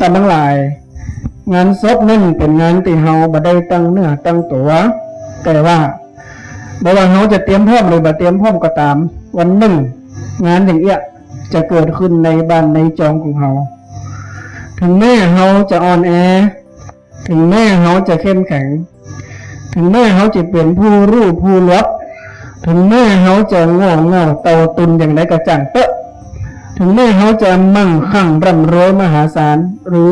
ທ່ານທັງຫຼາຍ, ງານສົບນັ້ນເປັນງານທີ່ເຮົາບໍ່ໄດ້ຕັ້ງເນື້ອຕັ້ງຕົວ, ແຕ່ວ່າບໍ່ວ່າເຮົາຈະຕຽມພ້ອມຫຼືບໍ່ຕຽມພ້ອມກໍຕາມ, ວັນໜຶ່ງງານຢ່າງເອຍຈະເກີດຂຶ້ນໃນບ້ານໃນຈອງຂອງເຮົາ. ເຖິງແມ້ເຮົາຈະອ່ອນແອ, ເຖິງແມ້ເຮົາຈະເຂັ້ມແຂງ, ເຖິງແມ້ເຮົາຈະເປັນຜູ້ຮູ້ຜູ້ລວບ, ເຖິງແມ້ເຮົາຈະໂງ່ເຫງົ້າເຕົ້າຕຸ່ນຢ່າງໃດກໍຊ່າງເຕີະ, ເຖິງແມ້ເຮົາຈະໝັ່ງຄັ່ງຮ່ຳລວຍມະຫາສານ ຫຼື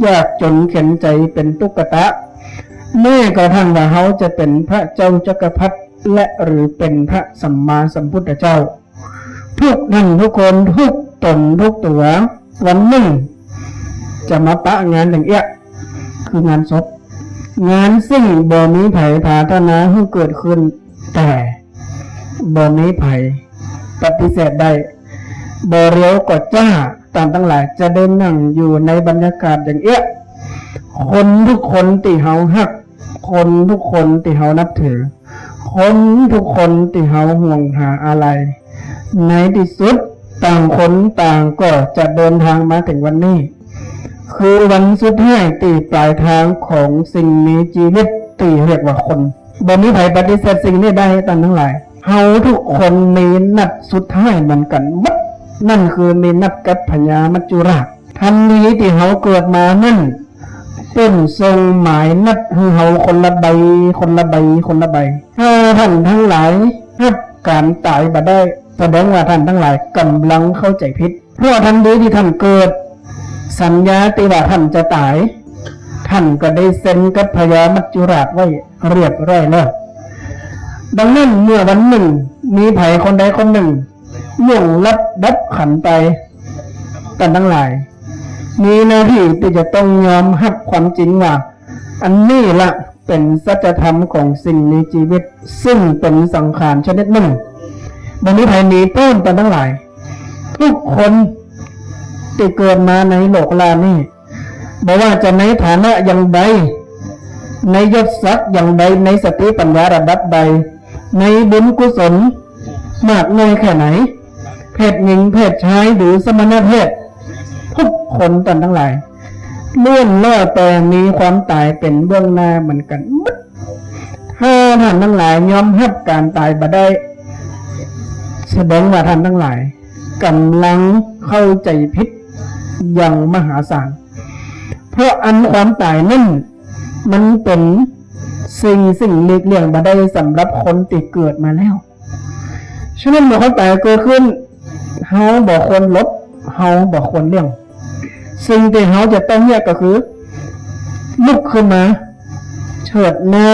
ຍາກຈົນເຂັນໃຈເປັນຕຸກກະຕະ, ແມ້ກະທັ່ງວ່າເຮົາຈະເປັນພະເຈົ້າຈັກກະພັດ ແລະ ຫຼື ເປັນພະສຳມາສຳພຸດທະເຈົ້າ, ທຸກທ່ານທຸກຄົນ ທຸກຕົນທຸກຕົວ ວັນໜຶ່ງຈະມາປະງານຢ່າງເອຍ ຄືງານສົບ, ງານຊຶ່ງບໍ່ມີໃຜປາດຖະໜາໃຫ້ເກີດຂຶ້ນ, ແຕ່ບໍ່ມີໃຜປະຕິເສດໄດ້. ບໍ່ເລັວກໍຊ້າ, ທ່ານທັງຫຼາຍຈະໄດ້ນັ່ງຢູ່ໃນບັນຍາກາດຢ່າງເອຍ, ຄົນທຸກຄົນທີ່ເຮົາຮັກ, ຄົນທຸກຄົນທີ່ເຮົານັບຖື, ຄົນທຸກຄົນທີ່ເຮົາຫ່ວງຫາອາໄລ, ໃນທີ່ສຸດຕ່າງຄົນຕ່າງກໍຈະເດີນທາງມາເຖິງວັນນີ້, ຄືວັນສຸດທ້າຍທີ່ປາຍທາງຂອງສິ່ງມີຊີວິດທີ່ຮຽກວ່າຄົນ. ບໍ່ມີໃຜປະຕິເສດສິ່ງນີ້ໄດ້, ທ່ານທັງຫຼາຍ. ເຮົາທຸກຄົນມີນັດສຸດທ້າຍເໝືອນກັນໝົດ, ນັ້ນຄືມີນັດກັບພະຍາມັດຈຸລາດ. ທັນທີທີ່ເຮົາເກີດມານັ້ນ, ເພິ່ນສົ່ງໝາຍນັດໃຫ້ເຮົາຄົນລະໃບ, ຄົນລະໃບ, ຄົນລະໃບ. ຖ້າທ່ານທັງຫຼາຍຮັບການຕາຍບໍ່ໄດ້, ສະແດງວ່າທ່ານທັງຫຼາຍກຳລັງເຂົ້າໃຈຜິດ. ເພາະທັນທີທີ່ທ່ານເກີດ, ສັນຍາທີ່ວ່າທ່ານຈະຕາຍ, ທ່ານກໍໄດ້ເຊັນກັບພະຍາມັດຈຸລາດໄວ້ຮຽບຮ້ອຍແລ້ວ. ດັ່ງນັ້ນ, ເມື່ອວັນໜຶ່ງມີໃຜຄົນໃດຄົນໜຶ່ງລ່ວງລັບດັບຂັນໄປ, ທ່ານທັງຫຼາຍມີໜ້າທີ່ທີ່ຈະຕ້ອງຍອມຮັບຄວາມຈິງວ່າ ອັນນີ້ລະເປັນສັດຈະທຳຂອງສິ່ງມີຊີວິດ, ຊຶ່ງເປັນສັງຂານຊະນິດໜຶ່ງ. ບໍ່ມີໃຜໜີພົ້ນ, ທ່ານທັງຫຼາຍ. ທຸກຄົນທີ່ເກີດມາໃນໂລກລານີ້, ບໍ່ວ່າຈະໃນຖານະຢ່າງໃດ, ໃນຍົດສັກຢ່າງໃດ, ໃນສະຕິປັນຍາລະດັບໃດ, ໃນບຸນກຸສົນມາກນ້ອຍແຄ່ໃດ, ເພດຍິງເພດຊາຍ ຫຼື ສະມະນະເພດ, ທຸກຄົນ, ທ່ານທັງຫຼາຍ, ລ້ວນແລ້ວແຕ່ມີຄວາມຕາຍເປັນເບື້ອງໜ້າເໝືອນກັນໝົດ. ຖ້າທ່ານທັງຫຼາຍຍອມຮັບການຕາຍບໍ່ໄດ້, ສະແດງວ່າທ່ານທັງຫຼາຍກຳລັງເຂົ້າໃຈຜິດຢ່າງມະຫາສານ, ເພາະອັນຄວາມຕາຍນັ້ນມັນເປັນສິ່ງ ສິ່ງຫຼີກລ່ຽງບໍ່ໄດ້ສຳລັບຄົນທີ່ເກີດມາແລ້ວ. ສະນັ້ນ ເມື່ອຄວາມຕາຍເກີດຂຶ້ນ, ເຮົາບໍ່ຄວນຫຼົບ, ເຮົາບໍ່ຄວນລ່ຽງ. ສິ່ງທີ່ເຮົາຈະຕ້ອງເຮັດກໍຄື ລຸກຂຶ້ນມາເຊີດໜ້າ,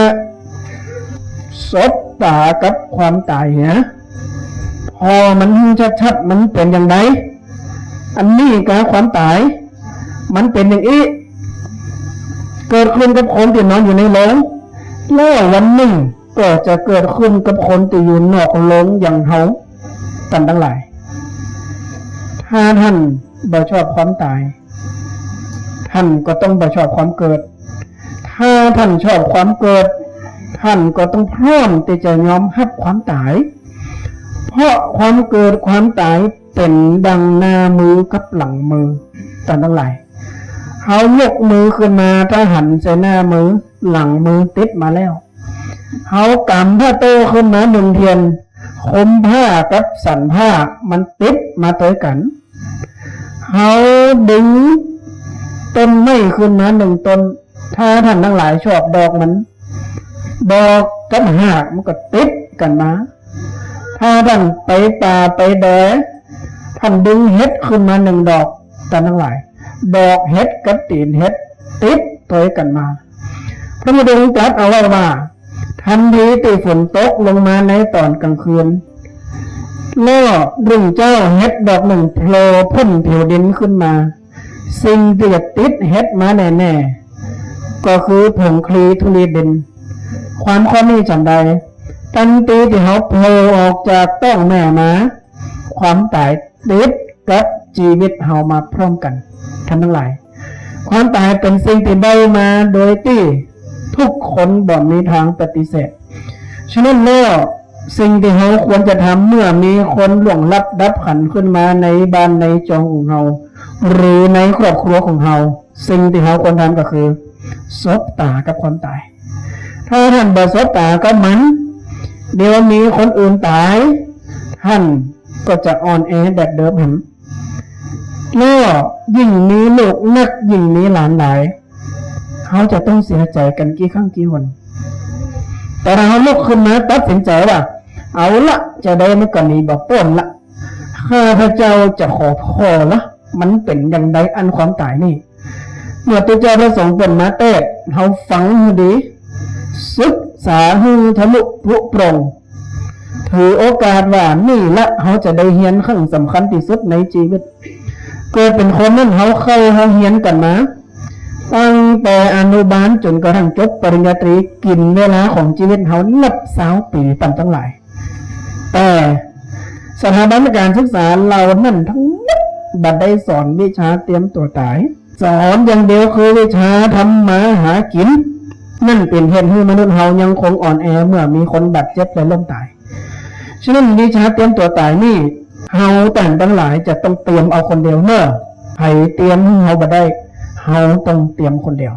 ສົບຕາກັບຄວາມຕາຍເຫຍ, ພໍມັນຮູ້ຊັດໆ ມັນເປັນຢ່າງໃດ. ອັນນີ້ກະຄວາມຕາຍ, ມັນເປັນຢ່າງອີ້, ເກີດຂຶ້ນກັບຄົນທີ່ນອນຢູ່ໃນໂລງ, ແລ້ວວັນໜຶ່ງ ກໍຈະເກີດຂຶ້ນກັບຄົນທີ່ຢູ່ນອກໂລງຢ່າງເຮົາ, ທ່ານທັງຫຼາຍ. ຖ້າທ່ານບໍ່ຊອບຄວາມຕາຍ, ທ່ານກໍຕ້ອງບໍ່ຊອບຄວາມເກີດ. ຖ້າທ່ານຊອບຄວາມເກີດ, ທ່ານກໍຕ້ອງພ້ອມທີ່ຈະຍອມຮັບຄວາມຕາຍ, ເພາະຄວາມເກີດຄວາມຕາຍເປັນດັ່ງໜ້າມືກັບຫຼັງມື, ທ່ານທັງຫຼາຍ. ເຮົາຍົກມືຂຶ້ນມາ, ຖ້າຫັນໃສ່ໜ້າມື, ຫຼັງມືຕິດມາແລ້ວ. ເຮົາກຳຜ້າໂຕ້ຂຶ້ນມາໜຶ່ງທ່ຽນ, ຄົມຜ້າກັບສັນຜ້າມັນຕິດມາໂຕຍກັນ. ເຮົາດຶງຕົ້ນໄມ້ຂຶ້ນມາໜຶ່ງຕົ້ນ, ຖ້າທ່ານທັງຫຼາຍຊອບດອກມັນ, ດອກກັບຮາກມັນກໍຕິດກັນມາ. ຖ້າທ່ານໄປປ່າໄປດອຍ, ທ່ານດຶງເຫັດຂຶ້ນມາໜຶ່ງດອກ, ທ່ານທັງຫຼາຍ, ດອກເຫັດກັບຕີນເຫັດຕິດໂຕຍກັນມາ. ພະພຸດທະອົງຕລັດເອົາໄວ້ວ່າ, ທັນທີທີ່ຝົນຕົກລົງມາໃນຕອນກາງຄືນ, ແລ້ວລຸງເຈົ້າເຫັດດອກໜຶ່ງໂຜລ່ພົ້ນຜິວດິນຂຶ້ນມາ, ສິ່ງທີ່ຈະຕິດເຫັດມາແນ່ໆ ກໍຄືຜົງຄລີທຸລີດິນ. ຄວາມຂໍ້ນີ້ຈຳໄດ້, ທັນທີທີ່ເຮົາໂຜລ່ອອກຈາກທ້ອງແມ່ມາ, ຄວາມຕາຍຕິດກັບຊີວິດເຮົາມາພ້ອມກັນ, ທ່ານທັງຫຼາຍ. ຄວາມຕາຍເປັນສິ່ງທີ່ໄດ້ມາໂດຍທີ່ທຸກຄົນບໍ່ມີທາງປະຕິເສດ. ສະນັ້ນແລ້ວ, ສິ່ງທີ່ເຮົາຄວນຈະທຳເມື່ອມີຄົນລ່ວງລັບດັບຂັນຂຶ້ນມາໃນບ້ານໃນຈອງຂອງເຮົາ ຫຼື ໃນຄອບຄົວຂອງເຮົາ, ສິ່ງທີ່ເຮົາຄວນທຳກໍຄື ສົບຕາກັບຄວາມຕາຍ. ຖ້າທ່ານບໍ່ສົບຕາກັບມັນ, ດຽວມີຄົນອື່ນຕາຍ, ທ່ານກໍຈະອ່ອນແອແບບເດີມຫັ້ນ. ແລ້ວຍິ່ງມີລູກນັກ, ຍິ່ງມີຫຼານຫຼາຍ, ເຮົາຈະຕ້ອງເສຍໃຈກັນກີ່ຄັ້ງກີ່ຫົນ. ແຕ່ຖ້າເຮົາລຸກຂຶ້ນມາຕັດສິນໃຈວ່າ, ເອົາລະ, ຈະໄດ້ມັນກໍໜີບໍ່ພົ້ນລະ, ຂ້າພະເຈົ້າຈະຂໍພໍລະ, ມັນເປັນຢ່າງໃດອັນຄວາມຕາຍນີ້? ເມື່ອພະເຈົ້າພະສົງເພິ່ນມາແຕກ, ເຮົາຟັງໃຫ້ດີ, ສຶກສາໃຫ້ທະລຸຜຸໂປ່ງ, ຖືໂອກາດວ່ານີ້ລະ ເຮົາຈະໄດ້ຮຽນຄັ້ງສຳຄັນທີ່ສຸດໃນຊີວິດ. ເກີດເປັນຄົນນັ້ນ ເຮົາເຄີຍເຮົາຮຽນກັນມາ, ຕັ້ງແຕ່ອະນຸບານຈົນກະທັ້ງຈົບປະລິນຍາຕີ, ກິນເວລາຂອງຊີວິດເຮົານັບຊາວປີ ທ່ານທັງຫຼາຍ. ແຕ່ສະຖາບັນການສຶກສາເຫຼົ່ານັ້ນທັງໝົດ ບໍ່ໄດ້ສອນວິຊາຕຽມຕົວຕາຍ, ສອນຢ່າງດຽວຄືວິຊາທຳມາຫາກິນ. ນັ້ນເປັນເຫດໃຫ້ມະນຸດເຮົາຍັງຄົງອ່ອນແອເມື່ອມີຄົນບາດເຈັບ ແລະ ລົ້ມຕາຍ. ສະນັ້ນ ວິຊາຕຽມຕົວຕາຍນີ້ ເຮົາທ່ານທັງຫຼາຍຈະຕ້ອງຕຽມເອົາຄົນດຽວເນີ. ໃຜຕຽມໃຫ້ເຮົາບໍ່ໄດ້, ເຮົາຕ້ອງຕຽມຄົນດຽວ.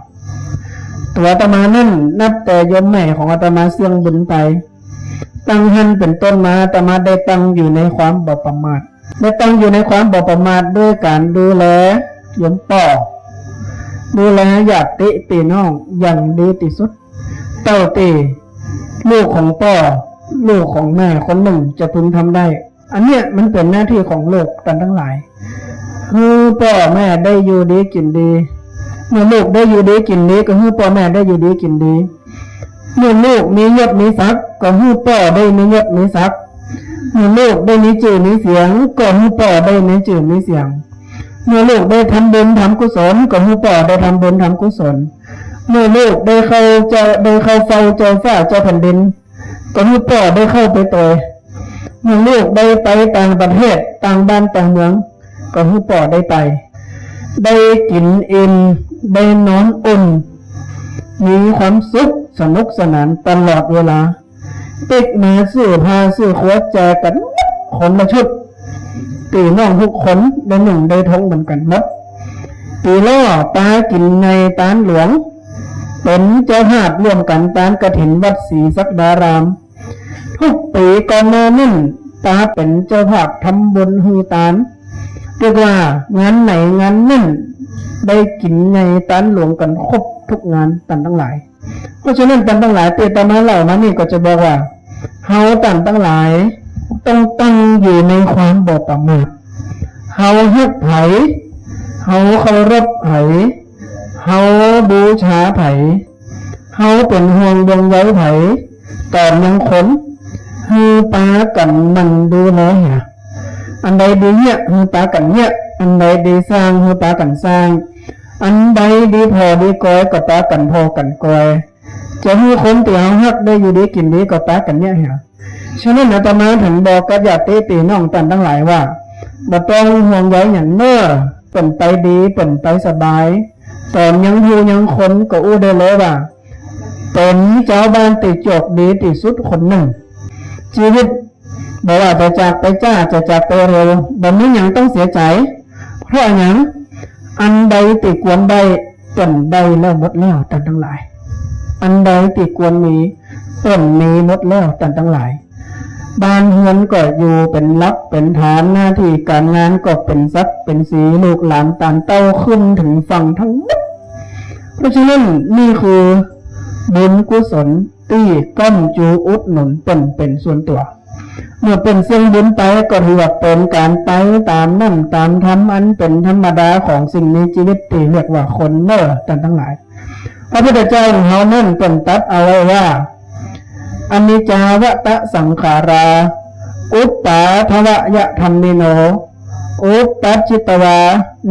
ຕົວອາດຕະມານັ້ນ ນັບແຕ່ໂຍມແມ່ຂອງອາດຕະມາສ່ຽງບຸນໄປ, ຕັ້ງຫັ້ນເປັນຕົ້ນມາ ອາດຕະມາໄດ້ຕັ້ງຢູ່ໃນຄວາມບໍ່ປະໝາດ, ໄດ້ຕັ້ງຢູ່ໃນຄວາມບໍ່ປະໝາດດ້ວຍການດູແລໂຍມພໍ່, ດູແລຍາດຕິພີ່ນ້ອງຢ່າງດີທີ່ສຸດ ເທົ່າທີ່ລູກຂອງພໍ່, ລູກຂອງແມ່ຄົນໜຶ່ງຈະເພິ່ງທຳໄດ້. ອັນເນີ້ຍມັນເປັນໜ້າທີ່ຂອງລູກທ່ານທັງຫຼາຍ. ໃຫ້ພໍ່ແມ່ໄດ້ຢູ່ດີກິນດີ. ເມື່ອລູກໄດ້ຢູ່ດີກິນດີ ກໍໃຫ້ພໍ່ແມ່ໄດ້ຢູ່ດີກິນດີ. ເມື່ອລູກມີຍົດມີສັກ ກໍໃຫ້ພໍ່ໄດ້ມີຍົດມີສັກ. ເມື່ອລູກໄດ້ມີຊື່ມີສຽງ ກໍໃຫ້ພໍ່ໄດ້ມີຊື່ມີສຽງ. ເມື່ອລູກໄດ້ທຳບຸນທຳກຸສົນ ກໍໃຫ້ພໍ່ໄດ້ທຳບຸນທຳກຸສົນ. ເມື່ອລູກໄດ້ເຂົ້າເຈົ້າ, ໄດ້ເຂົ້າເຝົ້າເຈົ້າຟ້າເຈົ້າແຜ່ນດິນ ກໍໃຫ້ພໍ່ໄດ້ເຂົ້າໄປໂຕຍ. ເມື່ອລູກໄດ້ໄປຕ່າງປະເທດ, ຕ່າງບ້ານຕ່າງເມືອງ, ກໍໃຫ້ພໍ່ໄດ້ໄປ. ໄດ້ກິນອີ່ມ, ໄດ້ນອນອຸ່ນ, ມີຄວາມສຸກສະໜຸກສະໜານຕະຫຼອດເວລາ. ປິກມາຊື້ຜ້າຊື້ຄົວແຈກກັນຄົນລະຊຸດ. ພີ່ນ້ອງທຸກຄົນໄດ້ນຸ່ງໄດ້ທົງເໝືອນກັນໝົດ. ປີລ້ອປາກິນໃຫຍ່ຕານຫຼວງ, ເປັນເຈົ້າພາບຮ່ວມກັນຕານກະຖິນວັດສີສັກດາລາມ. ທຸກປີກ່ອນໜ້ານັ້ນ ປາເປັນເຈົ້າພາບທຳບຸນໃຫ້ທານ. ຮຽກວ່າງານໃດງານນັ້ນ ໄດ້ກິນໃຫຍ່ຕານຫຼວງກັນຄົບທຸກງານ ທ່ານທັງຫຼາຍ. ເພາະສະນັ້ນ ທ່ານທັງຫຼາຍ ທີ່ອາດຕະມາເລົ່າມານີ້ ກໍຈະບອກວ່າ ເຮົາທ່ານທັງຫຼາຍຕ້ອງຕັ້ງຢູ່ໃນຄວາມບໍ່ປະໝາດ. ເຮົາຮັກໃຜ? ເຮົາເຄົາລົບໃຜ? ເຮົາບູຊາໃຜ? ເຮົາເປັນຫ່ວງດວງໃຍໃຜ? ຕອນຍັງຄົນ ໃຫ້ປາກັນໝັ່ນດູແລເຫຍ. ອັນໃດດີເຫຍ ໃຫ້ປາກັນເຫຍ. ອັນໃດດີສ້າງ ໃຫ້ປາກັນສ້າງ. ອັນໃດດີພໍດີກອຍ ກໍປາກັນພໍກັນກອຍ. ຈະໃຫ້ຄົນທີ່ເຮົາຮັກໄດ້ຢູ່ດີກິນດີ ກໍປາກັນເຫຍເຫຍ. ສະນັ້ນ ອາດຕະມາເຖິງບອກກັບຍາດຕິພີ່ນ້ອງທ່ານທັງຫຼາຍວ່າ ບໍ່ຕ້ອງຫ່ວງໃຍຫຍັງເນີ, ເປັນໄປດີ ເປັນໄປສະບາຍ. ຕອນຍັງຢູ່ຍັງຄົນ ກໍຮູ້ໄດ້ເລີຍວ່າ ເປັນຊາວບ້ານທີ່ໂຈກດີທີ່ສຸດຄົນໜຶ່ງ. ຊີວິດບໍ່ວ່າຈະຈາກໄປຊ້າ ຈະຈາກໄປເລັວ ບໍ່ມີຫຍັງຕ້ອງເສຍໃຈ. ເພາະຫຍັງ? ອັນໃດທີ່ຄວນໄດ້ ເພິ່ນໄດ້ແລ້ວໝົດແລ້ວ ທ່ານທັງຫຼາຍ. ອັນໃດທີ່ຄວນມີ ເພິ່ນມີໝົດແລ້ວ ທ່ານທັງຫຼາຍ. ບ້ານເຮືອນກໍຢູ່ເປັນຫຼັກເປັນຖານ, ໜ້າທີ່ການງານກໍເປັນສັກເປັນສີ, ລູກຫຼານຕານເຕົ້າຂຶ້ນເຖິງຝັ່ງທັງໝົດ. ເພາະສະນັ້ນ ນີ້ຄືບຸນກຸສົນ ທີ່ຄ້ຳຈູອຸດໜູນເພິ່ນເປັນສ່ວນຕົວ. ເມື່ອເພິ່ນສ່ຽງບຸນໄປ ກໍຖືວ່າເປັນການໄປຕາມນ້ຳຕາມທຳ ອັນເປັນທຳມະດາຂອງສິ່ງມີຊີວິດທີ່ຮຽກວ່າຄົນເນີ ທ່ານທັງຫຼາຍ. ພະພຸດທະເຈົ້າຂອງເຮົານັ້ນເພິ່ນຕັດເອົາໄວ້ວ່າ ອະນິດຈາວະຕະສັງຂາລາ ອຸປາທະວະຍະທຳມິໂນ ອຸປັດຈິດຕະວາ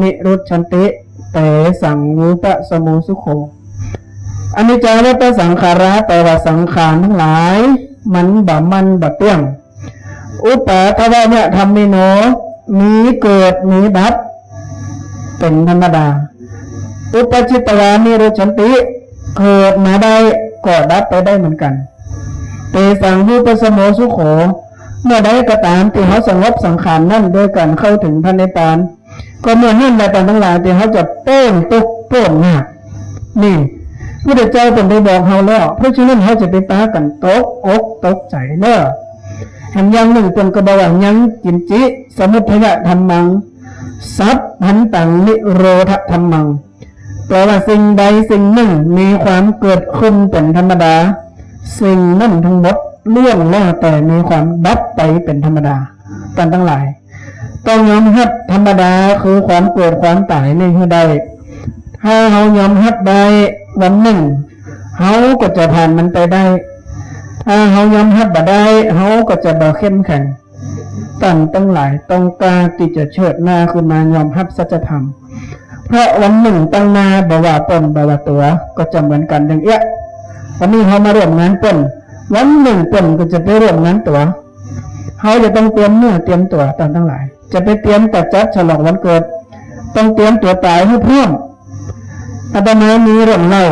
ນິລຸດສັນຕິ ເຕສັງ ວູປະສະໂມ ສຸໂຂ. ອະນິດຈາວັດຕະສັງຂາລາ ແປວ່າສັງຂານທັງຫຼາຍ ມັນບໍ່ໝັ້ນບໍ່ຕຽງ. ອຸປາທະວະຍະທຳມິໂນ ມີເກີດມີດັບເປັນທຳມະດາ. ອຸປະຈິດຕະວາ ນິລຸດສັນຕິ ເກີດມາໄດ້ກໍດັບໄປໄດ້ເໝືອນກັນ. ເຕສັງ ວູປະສະໂມ ສຸໂຂ. ເມື່ອໃດກໍຕາມທີ່ເຮົາສະຫງົບສັງຂານນັ້ນ ໂດຍການເຂົ້າເຖິງພະນິບພານ, ກໍເມື່ອນັ້ນແຫຼະ ທ່ານທັງຫຼາຍ ທີ່ເຮົາຈະໂປ້ນທຸກໂປ້ນຍາກ. ນີ້ ພຸດທະເຈົ້າເພິ່ນໄດ້ບອກເຮົາແລ້ວ, ເພາະສະນັ້ນເຮົາຈະໄປປາກັນຕົກອົກຕົກໃຈເດີ້. ແຖມຢ່າງໜຶ່ງເພິ່ນກໍບອກວ່າ ຍັງກິນຈິ ສະມຸດທະຍະທັມມັງ ສັບພັນຕັງ ນິໂຣທະທັມມັງ. ແປວ່າສິ່ງໃດສິ່ງໜຶ່ງມີຄວາມເກີດຂຶ້ນເປັນທຳມະດາ, ສິ່ງນັ້ນທັງໝົດລ້ວນແລ້ວແຕ່ມີຄວາມດັບໄປເປັນທຳມະດາ. ທ່ານທັງຫຼາຍ ຕ້ອງຍອມຮັບທຳມະດາຄືຄວາມເກີດຄວາມຕາຍນີ້ໃຫ້ໄດ້. ຖ້າເຮົາຍອມຮັບໄດ້, ວັນໜຶ່ງເຮົາກໍຈະຜ່ານມັນໄປໄດ້. ຖ້າເຮົາຍອມຮັບບໍ່ໄດ້, ເຮົາກໍຈະບໍ່ເຂັ້ມແຂງ. ທ່ານທັງຫຼາຍຕ້ອງກ້າທີ່ຈະເຊີດໜ້າຂຶ້ນມາຍອມຮັບສັດຈະທຳ, ເພາະວັນໜຶ່ງຕາງໜ້າ ບໍ່ວ່າຕົນບໍ່ວ່າຕົວ ກໍຈະເໝືອນກັນຢ່າງເອະ. ວັນນີ້ເຮົາມາຮ່ວມງານຕົນ, ວັນໜຶ່ງຕົນກໍຈະໄປຮ່ວມງານຕົວ. ເຮົາຈະຕ້ອງຕຽມເນື້ອຕຽມຕົວ ທ່ານທັງຫຼາຍ, ຈະໄປຕຽມກະຈັດສະຫຼອງວັນເກີດ, ຕ້ອງຕຽມຕົວຕາຍໃຫ້ພ້ອມ. ອາດຕະມາມີເລື່ອງເລົ່າ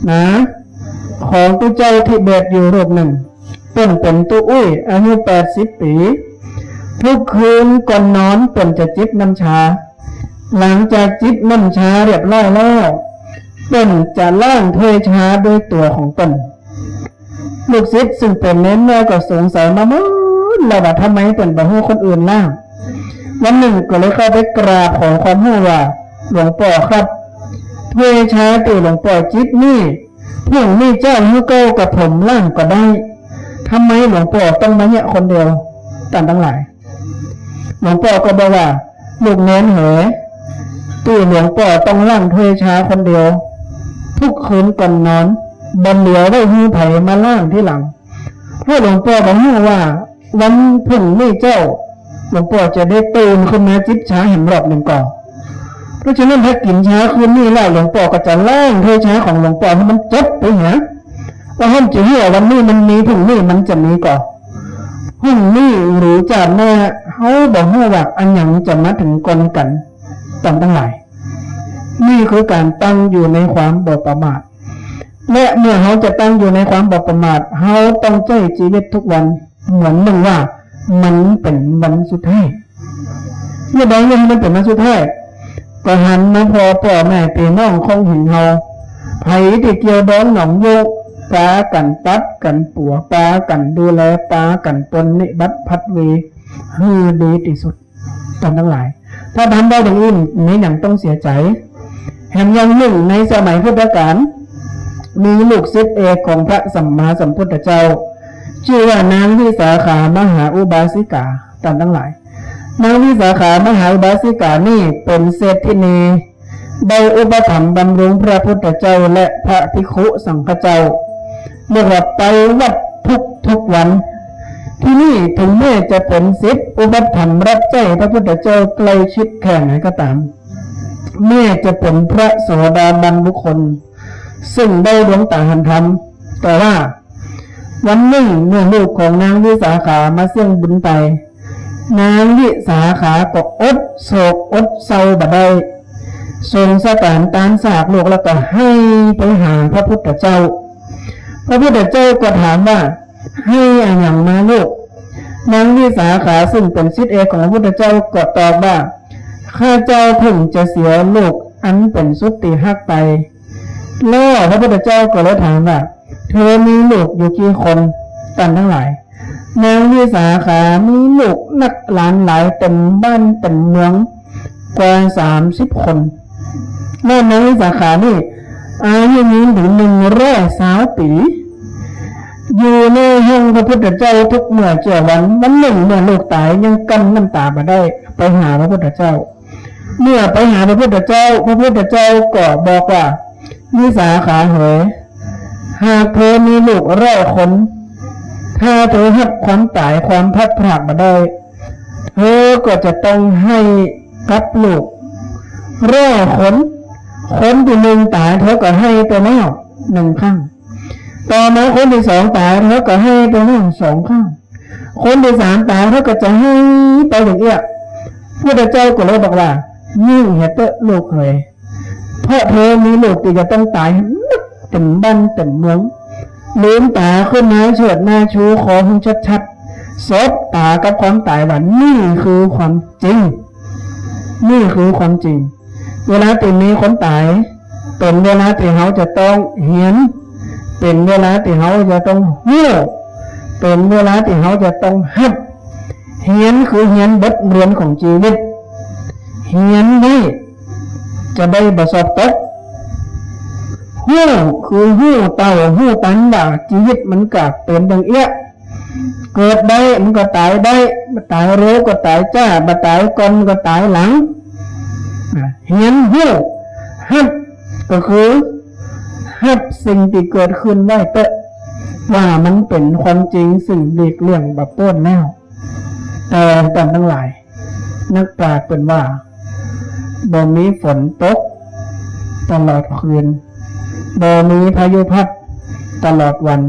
ນະ ຂອງຜູ້ເຈົ້າທິເບດຢູ່ຮູບໜຶ່ງ. ເພິ່ນເປັນຕູ້ອຸ້ຍ ອາຍຸແປດສິບປີ. ທຸກຄືນກ່ອນນອນເພິ່ນຈະຈິບນ້ຳຊາ. ຫຼັງຈາກຈິບນ້ຳຊາຮຽບຮ້ອຍແລ້ວ, ເພິ່ນຈະລ້າງຖ້ວຍຊາດ້ວຍຕົວຂອງເພິ່ນ. ລູກສິດຊຶ່ງເປັນເນນນ້ອຍກໍສົງໄສມາໝົດແລ້ວວ່າ ທຳໄມເພິ່ນບໍ່ໃຫ້ຄົນອື່ນລ້າງ. ວັນໜຶ່ງກໍເລີຍເຂົ້າໄປກາບຂໍຄວາມຮູ້ວ່າ ຫຼວງພໍ່ຄັບ, ຖ້ວຍຊາທີ່ຫຼວງພໍ່ຈິບນີ້ ພວກນີ້ເຈົ້າຄືເກົ່າກັບຜົມລ້າງກໍໄດ້, ທຳໄມຫຼວງພໍ່ຕ້ອງມາແຍະຄົນດຽວ? ທ່ານທັງຫຼາຍ, ຫຼວງພໍ່ກໍບອກວ່າ ລູກເນນເອີຍ, ທີ່ຫຼວງພໍ່ຕ້ອງລ້າງຖ້ວຍຊາຄົນດຽວ ທຸກຄືນກ່ອນນອນ, ບໍ່ເຫຼືອໄວ້ໃຫ້ໃຜມາລ້າງທີຫຼັງ. ເພາະຫຼວງພໍ່ກໍຮູ້ວ່າ ວັນພຸ່ງນີ້ເຈົ້າ ຫຼວງພໍ່ຈະໄດ້ຕື່ນຂຶ້ນມາຈິບຊາແຮມຮອບໜຶ່ງກ່ອນ. ເພາະສະນັ້ນ ຖ້າກິນຊາຄືນນີ້ແລ້ວ ຫຼວງພໍ່ກໍຈະລ້າງຖ້ວຍຊາຂອງຫຼວງພໍ່ໃຫ້ມັນຈົບໄປຫາ, ວ່າເຮົາຈະຮູ້ວ່າວັນນີ້ມັນມີ ພຸ່ງນີ້ມັນຈະມີກໍ. ພຸ່ງນີ້ ຫຼື ຈາດໜ້າ ເຮົາບໍ່ຮູ້ວ່າອັນຫຍັງຈະມາເຖິງກ່ອນກັນ. ທ່ານທັງຫຼາຍ, ນີ້ຄືການຕັ້ງຢູ່ໃນຄວາມບໍ່ປະໝາດ. ແລະ ເມື່ອເຮົາຈະຕັ້ງຢູ່ໃນຄວາມບໍ່ປະໝາດ, ເຮົາຕ້ອງໃຊ້ຊີວິດທຸກວັນເໝືອນໜຶ່ງວ່າມັນເປັນວັນສຸດທ້າຍ. ເຮັດໃດເຮັດໃຫ້ມັນເປັນວັນສຸດທ້າຍ? ກໍຫັນມາພໍ້ພໍ່ແມ່ພີ່ນ້ອງຂອງເຮົາ, ໃຜທີ່ກ່ຽວດອງໜອງໂຍກ, ປາກັນປັບກັນປົວ, ປາກັນດູແລ, ປາກັນປົນນິບັດພັດເວ ໃຫ້ດີທີ່ສຸດ. ທ່ານທັງຫຼາຍ, ຖ້າທ່ານເວົ້າຢ່າງອື່ນ, ມີຫຍັງຕ້ອງເສຍໃຈ? ແຖມຢ່າງໜຶ່ງ, ໃນສະໄໝພຸດທະການ ມີລູກສິດເອກຂອງພະສຳມາສຳພຸດທະເຈົ້າ, ຊື່ວ່ານາງວິສາຂາມະຫາອຸບາສິກາ. ທ່ານທັງຫຼາຍ, ນາງວິສາຂາມະຫາອຸບາສິການີ້ ເປັນເສດທິນີ ໄດ້ອຸປະຖຳບຳລຸງພະພຸດທະເຈົ້າ ແລະ ພະພິກຂຸສັງຄະເຈົ້າ, ເລີຍວ່າໄປວັດທຸກໆວັນ. ທີ່ນີ້ເຖິງແມ້ຈະເປັນສິດອຸປະຖຳຮັບໃຊ້ພະພຸດທະເຈົ້າໃກ້ຊິດແຄ່ໃດກໍຕາມ, ແມ້ຈະເປັນພະໂສດາບັນບຸກຄົນ ເຊິ່ງໄດ້ດວງຕາເຫັນທຳ, ແຕ່ວ່າ ວັນໜຶ່ງເມື່ອລູກຂອງນາງວິສາຂາມາສ່ຽງບຸນໄປ, ນາງວິສາຂາກໍອົດໂສກອົດເສົ້າບໍ່ໄດ້, ສົງສະຕານຕານສາກລູກ ແລ້ວກໍໄຫ້ໄປຫາພະພຸດທະເຈົ້າ. ພະພຸດທະເຈົ້າກໍຖາມວ່າ, ໄຫ້ອາຫຍັງມາລູກ? ນາງວິສາຂາເຊິ່ງເປັນສິດເອກຂອງພະພຸດທະເຈົ້າກໍຕອບວ່າ, ຂ້າເຈົ້າເພິ່ງຈະເສຍລູກອັນເປັນສຸດທີ່ຮັກໄປ. ແລ້ວພະພຸດທະເຈົ້າກໍເລີຍຖາມວ່າ, ເທີມີລູກຢູ່ກີ່ຄົນ? ທ່ານທັງຫຼາຍ, ນາງວິສາຂາມີລູກນັກຫຼານຫຼາຍເຕັມບ້ານເຕັມເມືອງກວ່າສາມສິບຄົນ. ແລະ ນາງວິສາຂານີ້ອາຍຸມີເຖິງໜຶ່ງຮ້ອຍຊາວປີ, ຢູ່ໃນຫ້ອງພະພຸດທະເຈົ້າທຸກເມື່ອເຈົ້າວັນ. ວັນໜຶ່ງເມື່ອລູກຕາຍຍັງກັ້ນນ້ຳຕາບໍ່ໄດ້, ໄປຫາພະພຸດທະເຈົ້າ. ເມື່ອໄປຫາພະພຸດທະເຈົ້າ, ພະພຸດທະເຈົ້າກໍບອກວ່າ, ວິສາຂາເອີຍ, ຫາກເທີມີລູກຮ້ອຍຄົນ, ຖ້າເທີຮັບຄວາມຕາຍ, ຄວາມພັດພຣາກບໍ່ໄດ້, ເທີກໍຈະຕ້ອງໃຫ້ກັບລູກຮ້ອຍຄົນ. ຄົນທີໜຶ່ງຕາຍ, ເທີກໍໃຫ້ໄປແລ້ວໜຶ່ງຄັ້ງ. ຕໍ່ມາຄົນທີສອງຕາຍ, ເທີກໍໃຫ້ໄປແລ້ວສອງຄັ້ງ. ຄົນທີສາມຕາຍ, ເຮົາກໍຈະໃຫ້ໄປຢ່າງເອະ. ພຸດທະເຈົ້າກໍເລີຍບອກວ່າ, ຍິ່ງເຮັດເຕີລູກເອີຍ, ເພາະເທີມີລູກທີ່ຈະຕ້ອງຕາຍໃຫ້ໝົດເຕັມບ້ານເຕັມເມືອງ. ລືມຕາຂຶ້ນມາເຊີດໜ້າຊູ ຂໍຮູ້ຊັດໆ, ສົບຕາກັບຄວາມຕາຍວ່ານີ້ຄືຄວາມຈິງ. ນີ້ຄືຄວາມຈິງ. ເວລາທີ່ມີຄົນຕາຍ ເປັນເວລາທີ່ເຮົາຈະຕ້ອງຮຽນ, ເປັນເວລາທີ່ເຮົາຈະຕ້ອງຮູ້, ເປັນເວລາທີ່ເຮົາຈະຕ້ອງຮັບ. ຮຽນຄືຮຽນບົດຮຽນຂອງຊີວິດ. ຮຽນໄວ້ຈະໄດ້ບໍ່ສອບຕົກ. ຮູ້ຄືຮູ້ເຕົ້າຮູ້ຕັນວ່າຊີວິດມັນກະເປັນຢ່າງເອຍ. ເກີດໄດ້ມັນກໍຕາຍໄດ້, ບໍ່ຕາຍເລັວກໍຕາຍຊ້າ, ບໍ່ຕາຍກ່ອນກໍຕາຍຫຼັງ. ຮຽນຮູ້, ຮັບ ກໍຄືຮັບສິ່ງທີ່ເກີດຂຶ້ນໄວ້ເຕະ ວ່າມັນເປັນຄວາມຈິງ ຊຶ່ງຫຼີກລ່ຽງບໍ່ພົ້ນແລ້ວ. ແຕ່ທ່ານທັງຫຼາຍ, ນັກປາດເພິ່ນວ່າ ບໍ່ມີຝົນຕົກຕະຫຼອດຄືນ, ບໍ່ມີພາຍຸພັດຕະຫຼອດວັນ.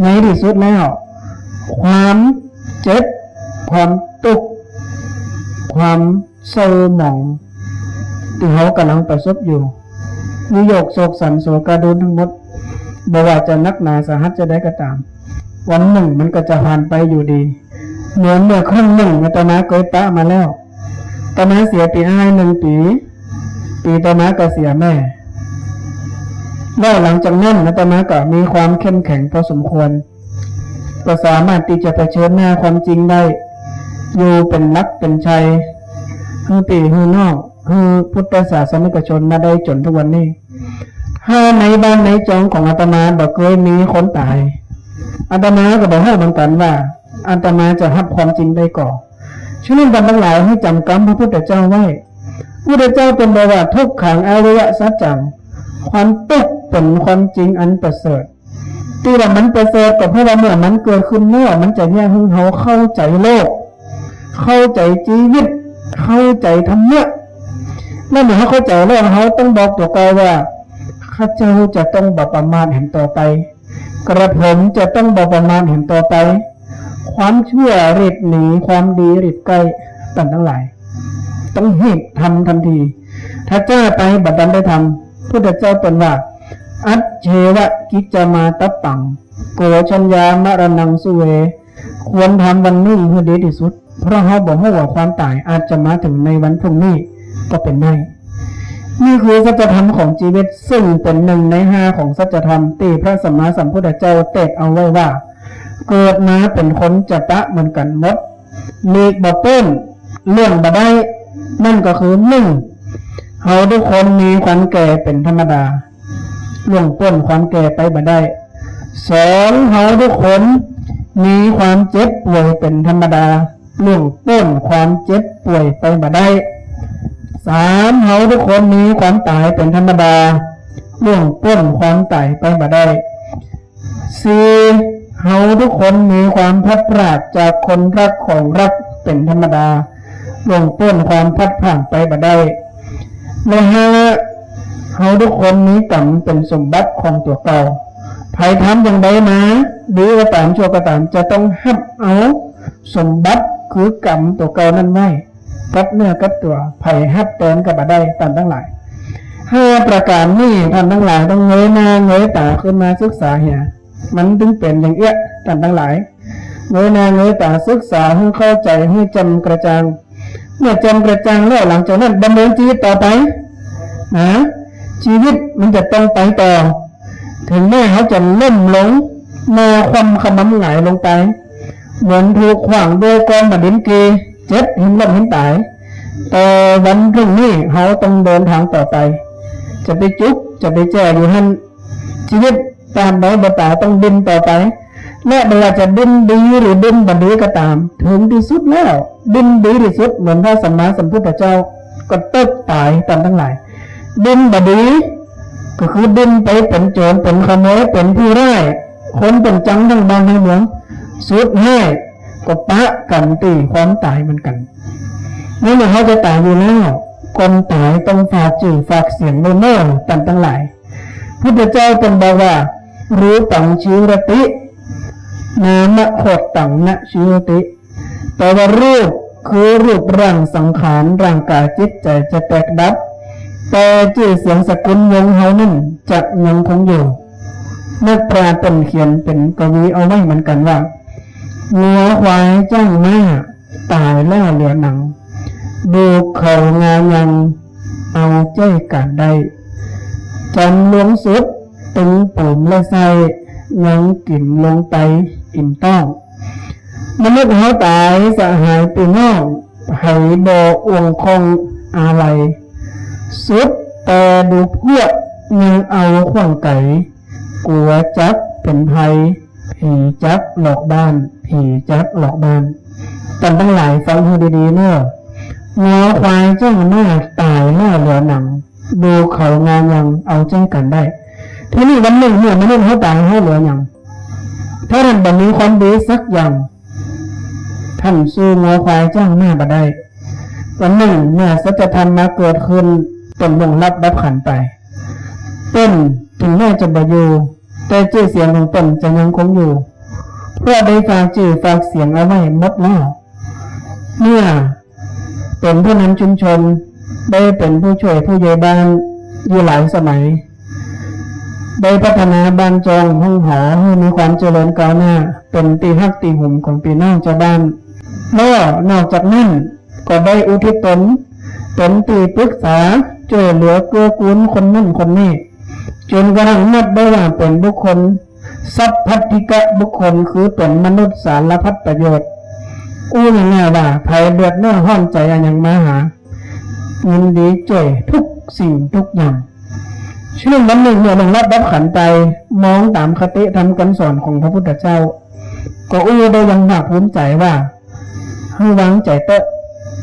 ໃນທີ່ສຸດແລ້ວ, ຄວາມເຈັບ, ຄວາມທຸກ, ຄວາມເສົ້າໝອງ ທີ່ເຮົາກຳລັງປະສົບຢູ່, ວິໂຍກໂສກສັນໂສກາດູນທັງໝົດ, ບໍ່ວ່າຈະໜັກໜາສາຫັດຈະໃດກໍຕາມ, ວັນໜຶ່ງມັນກໍຈະຜ່ານໄປຢູ່ດີ. ເໝືອນເມື່ອຄັ້ງໜຶ່ງອາດຕະມາເຄີຍປະມາແລ້ວ. ອາດຕະມາເສຍພີ່ອ້າຍໜຶ່ງປີ, ປີຕໍ່ມາກໍເສຍແມ່. ແລ້ວຫຼັງຈາກນັ້ນອາດຕະມາກໍມີຄວາມເຂັ້ມແຂງພໍສົມຄວນ, ກໍສາມາດທີ່ຈະປະເຊີນໜ້າຄວາມຈິງໄດ້ ຢູ່ເປັນຫຼັກເປັນໄຊ ຄືພີ່ຄືນ້ອງ ຄືພຸດທະສາສະນິກະຊົນມາໄດ້ຈົນທຸກວັນນີ້. ຖ້າໃນບ້ານໃນຈອງຂອງອາດຕະມາບໍ່ເຄີຍມີຄົນຕາຍ, ອາດຕະມາກໍບໍ່ຮູ້ເໝືອນກັນວ່າ ອາດຕະມາຈະຮັບຄວາມຈິງໄດ້ກໍ. ສະນັ້ນທ່ານທັງຫຼາຍໃຫ້ຈຳຄຳພະພຸດທະເຈົ້າໄວ້. ພຸດທະເຈົ້າເພິ່ນບອກວ່າ ທຸກຂັງອະລິຍະສັດຈັງ, ຄວາມທຸກເປັນຄວາມຈິງອັນປະເສີດ. ທີ່ວ່າມັນປະເສີດກໍເພາະວ່າເມື່ອມັນເກີດຂຶ້ນແລ້ວ ມັນຈະເຮັດໃຫ້ເຮົາເຂົ້າໃຈໂລກ, ເຂົ້າໃຈຊີວິດ, ເຂົ້າໃຈທຳມະ. ແລ້ວເມື່ອເຮົາເຂົ້າໃຈແລ້ວ ເຮົາຕ້ອງບອກຕົວເກົ່າວ່າ ຂ້າເຈົ້າຈະຕ້ອງບໍ່ປະໝາດແຫ່ງຕໍ່ໄປ, ກະຜົມຈະຕ້ອງບໍ່ປະໝາດແຫ່ງຕໍ່ໄປ. ຄວາມຊົ່ວລິດໜີ, ຄວາມດີລິດໃກ້. ທ່ານທັງຫຼາຍ ຕ້ອງຮີບທຳທັນທີ. ຖ້າຊ້າໄປ ບໍ່ທັນໄດ້ທຳ. ພຸດທະເຈົ້າເພິ່ນວ່າ ອັດເຊວະກິດຈະມາຕັບປັງ ໂກຊັນຍາມະລະນັງສຸເວ. ຄວນທຳວັນນີ້ໃຫ້ດີທີ່ສຸດ, ເພາະເຮົາບໍ່ຮູ້ວ່າຄວາມຕາຍອາດຈະມາເຖິງໃນວັນພລຸ່ງນີ້ກໍເປັນໄດ້. ນີ້ຄືສັດຈະທຳຂອງຊີວິດ, ຊຶ່ງເປັນໜຶ່ງໃນຫ້າຂອງສັດຈະທຳທີ່ພະສຳມາສຳພຸດທະເຈົ້າເຕັດເອົາໄວ້ວ່າ ເກີດມາເປັນຄົນຈະປະເໝືອນກັນໝົດ, ຫຼີກບໍ່ເປັນ, ລ່ວງບໍ່ໄດ້. ນັ້ນກໍຄື ໜຶ່ງ ເຮົາທຸກຄົນມີຄວາມແກ່ເປັນທຳມະດາ, ລ່ວງພົ້ນຄວາມແກ່ໄປບໍ່ໄດ້. ສອງ ເຮົາທຸກຄົນມີຄວາມເຈັບປ່ວຍເປັນທຳມະດາ, ລ່ວງພົ້ນຄວາມເຈັບປ່ວຍໄປບໍ່ໄດ້. ສາມ ເຮົາທຸກຄົນມີຄວາມຕາຍເປັນທຳມະດາ, ລ່ວງພົ້ນຄວາມຕາຍໄປບໍ່ໄດ້. ສີ່ ເຮົາທຸກຄົນມີຄວາມພັດພຣາກຈາກຄົນຮັກຂອງຮັກເປັນທຳມະດາ, ລ່ວງພົ້ນຄວາມພັດພຣາກໄປບໍ່ໄດ້. ແລະ ຫ້າ ເຮົາທຸກຄົນມີກຳເປັນສົມບັດຂອງຕົວເກົ່າ. ໃຜທຳຢ່າງໃດມາ, ດີກໍຕາມ, ຊົ່ວກໍຕາມ, ຈະຕ້ອງຮັບເອົາສົມບັດຄືກຳຕົວເກົ່ານັ້ນໄວ້ ກັບເນື້ອກັບຕົວ, ໃຜຮັບແທນກໍບໍ່ໄດ້. ທ່ານທັງຫຼາຍ, ຫ້າປະການນີ້ ທ່ານທັງຫຼາຍຕ້ອງເງີຍໜ້າເງີຍຕາຂຶ້ນມາສຶກສາເຫຍ, ມັນຈຶ່ງເປັນຢ່າງເອຍ. ທ່ານທັງຫຼາຍ ເງີຍໜ້າເງີຍຕາສຶກສາໃຫ້ເຂົ້າໃຈ, ໃຫ້ແຈ່ມກະຈ່າງ. ເມື່ອແຈ່ມກະຈ່າງແລ້ວ, ຫຼັງຈາກນັ້ນດຳເນີນຊີວິດຕໍ່ໄປນະ, ຊີວິດມັນຈະຕ້ອງໄປຕໍ່. ເຖິງແມ້ເຮົາຈະລົ້ມລົງ, ໜ້າຄວ່ຳຂະບຳຫງາຍລົງໄປ ເໝືອນຖືກຂວ້າງດ້ວຍກ້ອນມາດິນເກ, ເຈັບ, ເຫັນລົ້ມເຫັນຕາຍ, ແຕ່ວັນພລຸ່ງນີ້ເຮົາຕ້ອງເດີນທາງຕໍ່ໄປ. ຈະໄປຈຸກ, ຈະໄປແຈ້ຢູ່ຫັ້ນ. ຊີວິດຕາມໃດບໍ່ຕາຍຕ້ອງດີ້ນຕໍ່ໄປ, ແລະ ບໍ່ວ່າຈະດີ້ນດີ ຫຼື ດີ້ນບໍ່ດີກໍຕາມ, ເຖິງທີ່ສຸດແລ້ວ, ດີ້ນດີທີ່ສຸດ ເໝືອນພະສຳມາສຳພຸດທະເຈົ້າ ກໍຕົກຕາຍ. ທ່ານທັງຫຼາຍ, ດີ້ນບໍ່ດີ ກໍຄືດີ້ນໄປເປັນໂຈນ, ເປັນຂະໂມຍ, ເປັນຜູ້ຮ້າຍ, ຄົນເປັນຈັງທັງບ້ານທັງເມືອງ, ສຸດທ້າຍກໍປະກັນຕີຄວາມຕາຍເໝືອນກັນ. ໃນເມື່ອເຮົາຈະຕາຍຢູ່ແລ້ວ, ກ່ອນຕາຍຕ້ອງຝາກຊື່ຝາກສຽງໄວ້ເນີ ທ່ານທັງຫຼາຍ. ພຸດທະເຈົ້າເພິ່ນບອກວ່າ ຮູປັງຊີຣະຕິ ນາມະໂຄດຕັງນະຊີຣະຕິ. ແປວ່າ ຮູບ ຄືຮູບຮ່າງສັງຂານ, ຮ່າງກາຍ, ຈິດໃຈຈະແຕກດັບ, ແຕ່ຊື່ສຽງສະກຸນວົງເຮົານັ້ນຈະຍັງຄົງຢູ່. ນັກປາດເພິ່ນຂຽນເປັນກະວີເອົາໄວ້ເໝືອນກັນວ່າ ງົວ, ຄວາຍ, ຊ້າງ, ມ້າ ຕາຍແລ້ວເຫຼືອໜັງ, ລູກເຂົາງາຍັງ ເອົາໃຈການໄດ້ ຈຳລວງສຸດ ຕຶງປູມແລະໃຊ້ ຍັງກິນລົງໄປອີ່ມຕ້ອງ. ມະນຸດເຮົາຕາຍ ສະຫາຍພີ່ນ້ອງ ໃຜບໍ່ອ່ວງຂ້ອງອາໄລ ສຸດແຕ່ດູພວກ ຍັງເອົາຂວາງໄກ ກົວຈັກເປັນໄພ ຜີຈັກຫຼອກບ້ານ ຜີຈັກຫຼອກບ້ານ. ທ່ານທັງຫຼາຍຟັງໃຫ້ດີໆເນີ ງົວຄວາຍຈ້າງມ້າ ຕາຍແລ້ວເຫຼືອໜັງ ດູເຂົາງາຍັງ ເອົາໃຈກັນໄດ້. ທີນີ້ວັນໜຶ່ງເມື່ອມະນຸດເຮົາຕາຍ ເຮົາເຫຼືອຫຍັງ? ຖ້າທ່ານບໍ່ມີຄວາມດີສັກຢ່າງ ທ່ານສູ້ງົວຄວາຍຈ້າງມ້າບໍ່ໄດ້. ວັນໜຶ່ງເມື່ອສັດຈະທຳມາເກີດຂຶ້ນ ຕົນລ່ວງລັບດັບຂັນໄປ ຕົນເຖິງແມ້ຈະບໍ່ຢູ່ ແຕ່ຊື່ສຽງຂອງຕົນຈະຍັງຄົງຢູ່ ເພາະໄດ້ຝາກຊື່ຝາກສຽງເອົາໄວ້ໝົດແລ້ວ. ເມື່ອເປັນຜູ້ນຳຊຸມຊົນ ໄດ້ເປັນຜູ້ຊ່ວຍຜູ້ໃຫຍ່ບ້ານຢູ່ຫຼາຍສະໄໝ ໄດ້ພັດທະນາບ້ານຊ່ອງຫ້ອງຫໍໃຫ້ມີຄວາມຈະເລີນກ້າວໜ້າ ເປັນທີ່ຮັກທີ່ຫູມຂອງພີ່ນ້ອງຊາວບ້ານແລ້ວ ນອກຈາກນັ້ນ ກໍໄດ້ອຸທິດຕົນເປັນທີ່ປຶກສາ ຊ່ວຍເຫຼືອເກື້ອກູນຄົນນັ້ນຄົນນີ້ ຈົນກະທັ້ງນັບໄດ້ວ່າເປັນບຸກຄົນ ສັບພັດທິກະບຸກຄົນ ຄືເປັນມະນຸດສາລະພັດປະໂຫຍດ. ອູ້ງ່າຍໆວ່າ ໃຜເດືອດເນື້ອຮ້ອນໃຈອາຫຍັງມາຫາ ຍິນດີຊ່ວຍທຸກສິ່ງທຸກຢ່າງ. ເຊັ່ນນັ້ນ ວັນໜຶ່ງເມື່ອລ່ວງລັບດັບຂັນໄປ ມອງຕາມຄະຕິທຳຄຳສອນຂອງພະພຸດທະເຈົ້າ ກໍອູ້ໄດ້ຢ່າງພາກພູມໃຈວ່າ ໃຫ້ວາງໃຈເຕີະ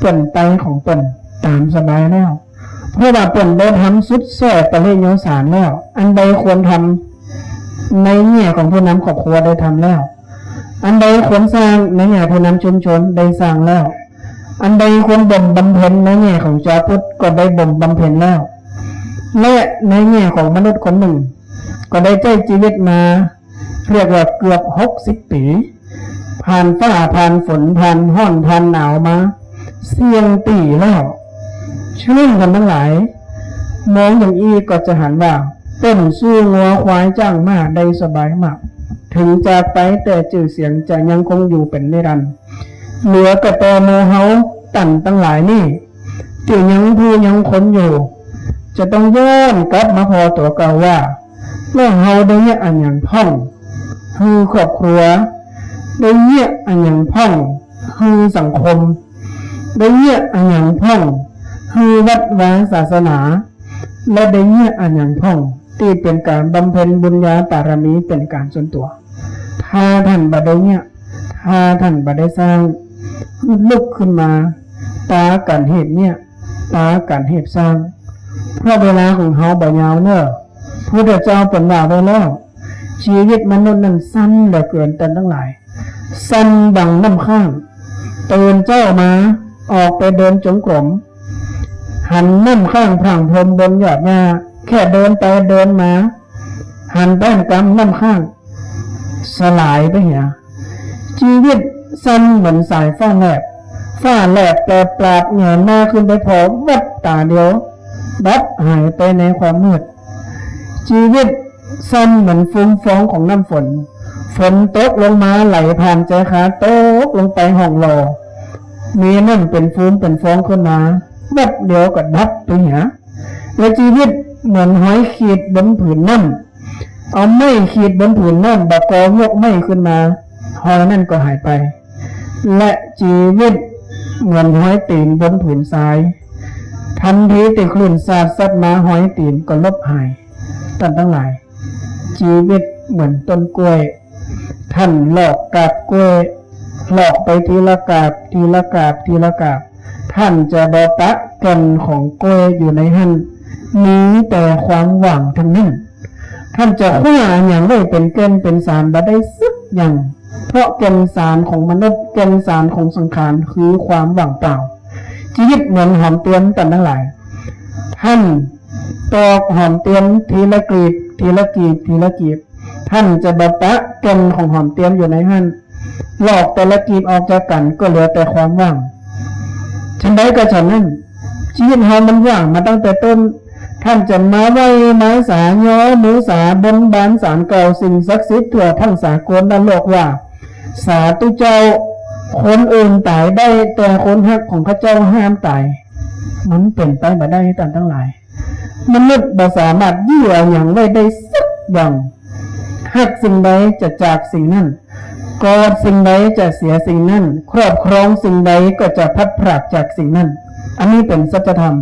ເປັນໄຕຂອງເພິ່ນຕາມສະບາຍແລ້ວ ເພາະວ່າເພິ່ນໄດ້ທຳສຸດແຊປະລິໂຍສານແລ້ວ. ອັນໃດຄວນທຳໃນແງ່ຂອງຜູ້ນຳຄອບຄົວໄດ້ທຳແລ້ວ, ອັນໃດຄວນສ້າງໃນແງ່ຜູ້ນຳຊຸມຊົນໄດ້ສ້າງແລ້ວ, ອັນໃດຄວນບົ່ມບຳເພັນໃນແງ່ຂອງຊາວພຸດກໍໄດ້ບົ່ມບຳເພັນແລ້ວ ແລະ ໃນແງ່ຂອງມະນຸດຄົນໜຶ່ງກໍໄດ້ໃຊ້ຊີວິດມາ ຮຽກວ່າເກືອບຫົກສິບປີ ຜ່ານຟ້າຜ່ານຝົນ ຜ່ານຮ້ອນຜ່ານໜາວມາສ່ຽງປີແລ້ວ. ສະນັ້ນທ່ານທັງຫຼາຍ ມອງຢ່າງອີ່ກໍຈະຫັນວ່າ ເປັນສູ້ງົວຄວາຍຈ້າງມ້າໄດ້ສະບາຍມາກ ເຖິງຈາກໄປແຕ່ຊື່ສຽງຈະຍັງຄົງຢູ່ເປັນນິລັນ. ເຫຼືອກໍແຕ່ໝູ່ເຮົາທ່ານທັງຫຼາຍນີ້ ທີ່ຍັງຜູ້ຍັງຄົນຢູ່ ຈະຕ້ອງຍ້ອນກັບມາພໍ້ຕົວເກົ່າວ່າ ແລ້ວເຮົາໄດ້ເຫຍອັນຫຍັງພ້ອງ ຄືຄອບຄົວ, ໄດ້ເຫຍອັນຫຍັງພ້ອງ ຄືສັງຄົມ, ໄດ້ເຫຍອັນຫຍັງພ້ອງ ຄືວັດວາສາສະໜາ ແລະ ໄດ້ເຫຍອັນຫຍັງພ້ອງ ທີ່ເປັນການບຳເພັນບຸນຍາບາລະມີເປັນການສ່ວນຕົວ. ຖ້າທ່ານບໍ່ໄດ້ເຫຍ ຖ້າທ່ານບໍ່ໄດ້ສ້າງ ລຸກຂຶ້ນມາ ປາກັນຮີບເຫຍ ປາກັນຮີບສ້າງ ເພາະເວລາຂອງເຮົາບໍ່ຍາວເນີ. ພຸດທະເຈົ້າເພິ່ນວ່າໄວ້ແລ້ວ ຊີວິດມະນຸດນັ້ນສັ້ນເຫຼືອເກີນ ທ່ານທັງຫຼາຍ, ສັ້ນດັ່ງນ້ຳຄ້າງ. ຕື່ນເຊົ້າມາ ອອກໄປເດີນຈົງກົມ ຫັນນ້ຳຄ້າງພາງພົມບົນຍອດຫຍ້າ ແຄ່ເດີນໄປເດີນມາ ຫັນໄປຫັນກຳນ້ຳຄ້າງສະຫຼາຍໄປເຫຍ. ຊີວິດສັ້ນເໝືອນສາຍຟ້າແລບ ຟ້າແລບແປບປາດແຫງນາຂຶ້ນໄປພໍວັບຕາດຽວ ດັບຫາຍໄປໃນຄວາມມືດ. ຊີວິດສັ້ນເໝືອນຟຸມຟອງຂອງນ້ຳຝົນ ຝົນຕົກລົງມາໄຫຼຜ່ານແຈຄາ ຕົກລົງໄປຮ່ອງຫຼໍ່ ມີນ້ຳເປັນຟູມເປັນຟອງຂຶ້ນມາ ແວບດຽວກໍດັບໄປເຫຍ. ແລະ ຊີວິດເໝືອນຫອຍຂີດບົນຜືນນ້ຳ ເອົາໄມ້ຂີດບົນຜືນນ້ຳ ບາດກໍຍົກໄມ້ຂຶ້ນມາ ຫອຍນັ້ນກໍຫາຍໄປ. ແລະ ຊີວິດເໝືອນຮອຍຕີນບົນຜືນຊາຍ ທັນທີທີ່ຄື້ນສາດຊັດມາ ຮອຍຕີນກໍຫຼົບຫາຍ. ທ່ານທັງຫຼາຍ, ຊີວິດເໝືອນຕົ້ນກ້ວຍ, ທ່ານຫຼອກກາບກ້ວຍ, ຫຼອກໄປທີລະກາບ, ທີລະກາບ, ທີລະກາບ, ທ່ານຈະບໍ່ປະແກ່ນຂອງກ້ວຍຢູ່ໃນຫັ້ນ, ມີແຕ່ຄວາມຫວ່າງທັງນັ້ນ. ທ່ານຈະຄວ້າຫຍັງໄວ້ເປັນແກ່ນເປັນສານບໍ່ໄດ້ສັກຢ່າງ, ເພາະແກ່ນສານຂອງມະນຸດ, ແກ່ນສານຂອງສັງຂານ ຄືຄວາມຫວ່າງເປົ່າ. ຊີວິດເໝືອນຫອມຕຽມ, ທ່ານທັງຫຼາຍ, ທ່ານຕອກຫອມຕຽມທີລະກລີບ, ທີລະກລີບ, ທີລະກລີບ, ທ່ານຈະບໍ່ປະແກ່ນຂອງຫອມຕຽມຢູ່ໃນຫັ້ນ, ຫຼອກແຕ່ລະກລີບອອກຈາກກັນ ກໍເຫຼືອແຕ່ຄວາມຫວ່າງ. ຊັ້ນໃດກໍຊັ້ນນັ້ນ, ຊີວິດເຮົາມັນຫວ່າງມາຕັ້ງແຕ່ຕົ້ນ. ທ່ານຈະມາໄຫວ້ມາສາ ຍໍມືສາ ບົນບານສານກ່າວສິ່ງສັກສິດທົ່ວທັງສາກົນ ແລະ ໂລກວ່າ ສາທຸເຈົ້າ, ຄົນອື່ນຕາຍໄດ້ ແຕ່ຄົນຮັກຂອງເຂົາເຈົ້າຫ້າມຕາຍ. ມັນເປັນໄປບໍ່ໄດ້ ທ່ານທັງຫຼາຍ. ມະນຸດບໍ່ສາມາດຢື້ອາຫຍັງໄວ້ໄດ້ສັກຢ່າງ. ຮັກສິ່ງໃດຈະຈາກສິ່ງນັ້ນ, ກອດສິ່ງໃດຈະເສຍສິ່ງນັ້ນ, ຄອບຄອງສິ່ງໃດກໍຈະພັດພຣາກຈາກສິ່ງນັ້ນ. ອັນນີ້ເປັນສັດຈະທຳ.